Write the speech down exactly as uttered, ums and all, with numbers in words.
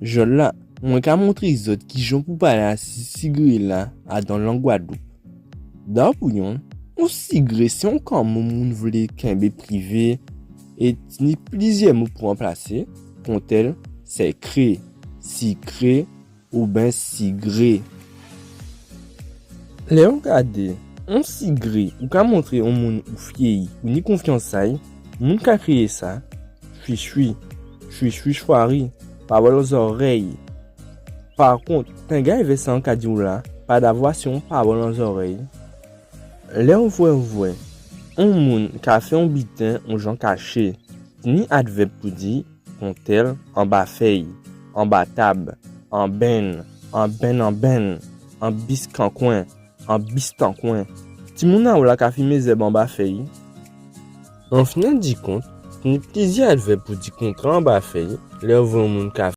Jòdla, mwen ka montré zòt kijan pou palé asi sigré-la adan lang Gwadloup. Dabò pou yonn, on sigré sé on kanmo moun vlé kenbé privé é tini plizyè mo pou ranplasé, kontèl sèkré, sikré, oben sigré. Lè ou gadé on sigré, ou ka montré on moun ou fyé, ou ni konfyans a'y, moun ka kriyé sa chwichwi, chwichwi chwari, pawòl an zòrèy. Pakont, tengay vè sa an ka di'w la, padavwa sé on pawòl an zòrèy. Lè ou vwè, ou vwè on moun ka fè on biten on jan kaché, tini advèb pou di, kontèl anba fèy, anba tab, anbenn, anbenn anbenn, an biskankwen, an bistankwen. Timoun a'w la ka fimé zèb anba fèy. An final di kont, tini plizyè advèb pou di kontrè anba fèy, lè ou vwè on moun ka